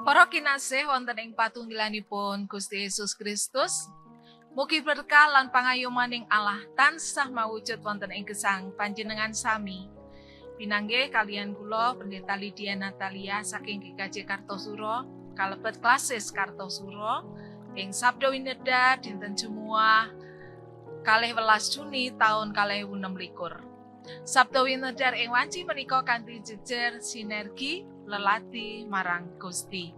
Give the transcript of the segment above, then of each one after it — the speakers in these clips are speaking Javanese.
Para kinasih wonten ing patunggilanipun Gusti Yesus Kristus, mugi berkah lan pangayomaning Allah tansah mawujud wonten ing gesang panjenengan sami. Pinanggih kalian kula Pendeta Lydia Natalia saking GKJ Kartosuro, kalebet klasis Kartosuro, ing Sabda Winedhar dinten Jumuah 12 Juni taun 2026. Sabda Winedhar ing wanci menika kanthi jejer sinergi lelati marang Gusti.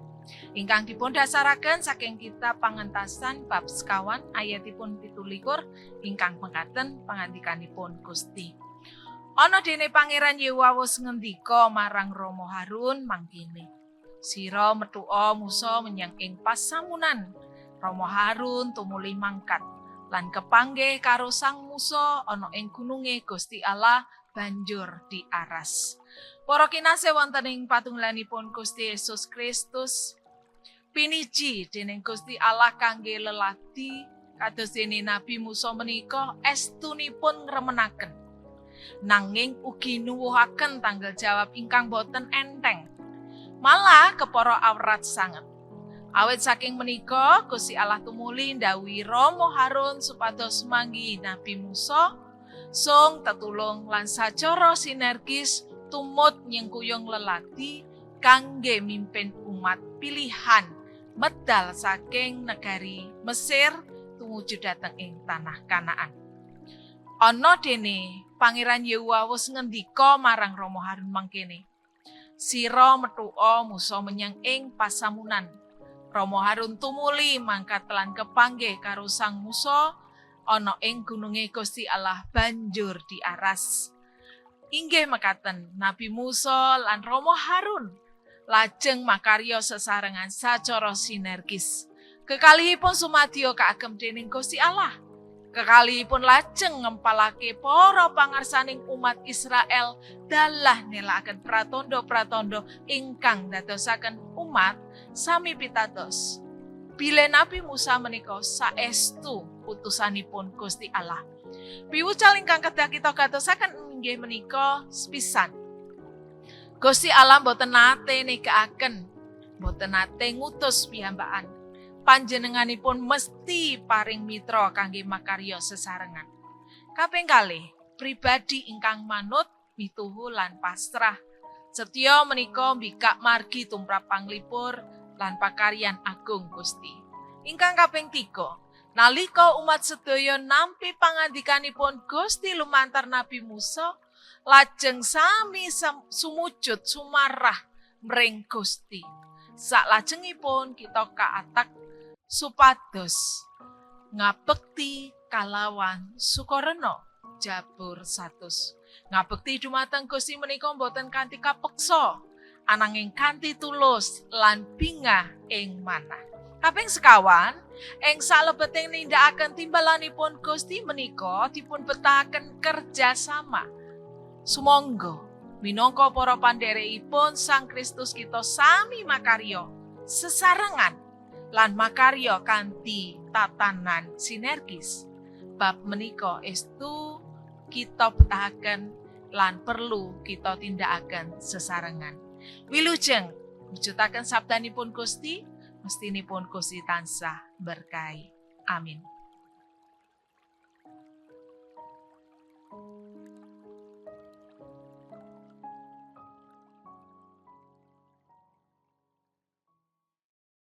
Ingkang dipun dasaraken saking kitab Pangentasan bab sekawan ayatipun 27 ingkang mekaten pangandikanipun Gusti. Ana dene Pangeran Yewawus ngendika marang Rama Harun mangkene. Sira methuka Musa menyang ing pasamunan. Rama Harun tumuli mangkat lan kepanggih karo Sang Musa ana ing gununge Gusti Allah banjur diaras. Para kinasih wonten ing patunggilanipun Gusti Yesus Kristus, piniji dening Gusti Allah kangge lelati kados dene Nabi Musa menika estunipun ngremenaken. Nanging ugi nuwuhaken tanggal jawab ingkang boten enteng. Malah kepara awrat sanget. Awit saking menika Gusti Allah tumuli ndhawuhi Rama Harun supados manggihi Nabi Musa sung tetulung lan sacara sinergis tumut nyengkuyung lelati kangge mimpin umat pilihan medal saking negari Mesir tumuju dhateng ing tanah Kanaan. Ana dene Pangeran Yewawus ngendika marang Rama Harun mangkene. Sira methuka Musa menyang ing pasamunan. Rama Harun tumuli mangkat lan kepanggih karo Sang Musa ana ing gununge Gusti Allah banjur diaras. Inggih mekaten Nabi Musa lan Rama Harun lajeng makarya sesarengan sacara sinergis. Kekalihipun sumadyo kaagem dening Gusti Allah. Kekalihipun lajeng ngempalake para pangarsaning umat Israel dalah nelakaken pratandha-pratandha ingkang dadosaken umat sami pitados. Bilih Nabi Musa menika saestu utusanipun Gusti Allah. Piwucal ingkang kedah kita gatosaken inggih menika sepisan. Gusti Allah mboten nate negakaken, mboten nate ngutus piyambakan. Panjenenganipun mesti paring mitra kangge makarya sesarengan. Kaping kalih, pribadi ingkang manut, mituhu lan pasrah. Setya menika mbikak margi tumrap panglipur lan pakaryan agung Gusti. Ingkang kaping tiga, nalika umat sedaya nampi pangandikanipun Gusti lumantar Nabi Musa, lajeng sami sumujud sumarah mring Gusti. Saklajengipun kita kaatak supados ngabekti kalawan sukarena. Jabur 100. Ngabekti dumateng Gusti menika mboten kanthi kapeksa, ananging kanthi tulus lan bingah ing manah. Kaping sekawan, ing salebeting nindakaken timbalanipun Gusti menika dipun betahaken kerjasama. Sumangga minangka para pandherekipun Sang Kristus kita sami makarya sesarengan lan makarya kanthi tatanan sinergis. Bab menika estu kita betahaken lan perlu kita tindakaken sesarengan. Wilujeng mujudaken sabdanipun Gusti, mestinipun Gusti tansah berkahi. Amin.